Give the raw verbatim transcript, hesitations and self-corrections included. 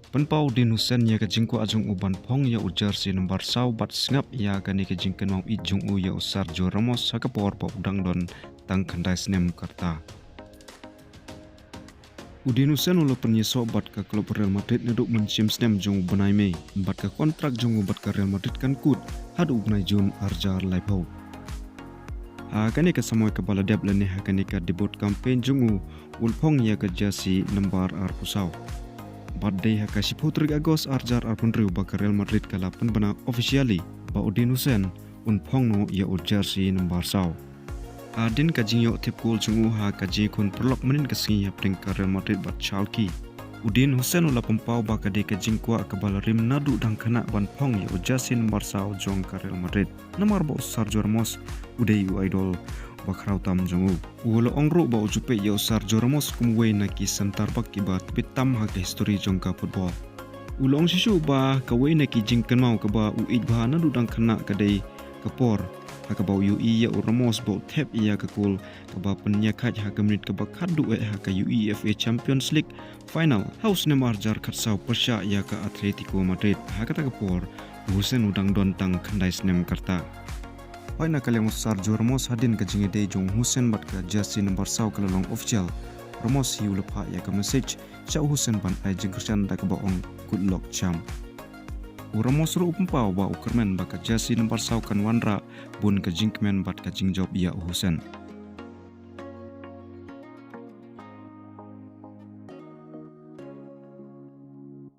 Pynpaw u Dean Hussain ïa ka jingkwah jong u ban phong ïa u jersey number saw bad sngap ïa kane ka jingkynmaw ïeit jong u ïa u Sergio Ramos ha ka por ba u dang don tang khyndai snem ka rta. U Dean Hussain u la pynïasoh bad ka klub Real Madrid naduh mynsiem snem jong u bnai Mei, bad ka kontrak jong u bad ka Real Madrid kan kut haduh u bnai Jun arhajar laiphew. Ha kane ka samoi kaba la dep lane ha kane ka debut campaign jong u, u la phong ïa ka jersey number arphew saw. Bad dei ha ka shiphew tarik August arhajar arphew hynriew ba ka Real Madrid ka la pynbna officially ba u Dean Hussain un phong noh ïa u jersey number saw. Hadien ka jingïoh thep kol jong u ha ka jingïakhun paralok mynnin ka sngi hapdeng ka Real Madrid bad Schalke, u Dean Hussain u la pynpaw ba ka dei ka jingkwah kaba la rim naduh dang khynnah ban phong ïa u jersey number saw jong ka Real Madrid. Namar ba u Sergio Ramos u dei u idol ba khraw tam jong u. U la ong ruh ba u ju peit ïa u Sergio Ramos kum uwei na ki center back kiba tbit tam ha ka history jong ka football. U la ong shisha ba kawei na ki jingkynmaw kaba u ïeit bha naduh dang khynnah ka dei ka por ha kaba u ïohi ïa u Ramos ba u thep ïa ka kol kaba pynïakhaid ha ka minit kaba khatduh eh ha ka UEFA Champions League final ha u snem arhajar khatsaw pyrshah ïa ka Atletico Madrid. Ha kata ka por u Hussain u dang don tang khyndai snem ka rta. Hooid, na ka liang u Sergio Ramos, hadien ka jingïadei jong u Hussain bad ka jersey number saw ka la long official, u Ramos hi u la phah ïa ka message sha u Hussain ban ai jingkyrshan da kaba ong, "Good luck, champ." U Ramos ruh u pynpaw ba u kyrmen ba ka jersey number saw kan wanrah bun ka jingkmen bad ka jingjop ïa u Hussain.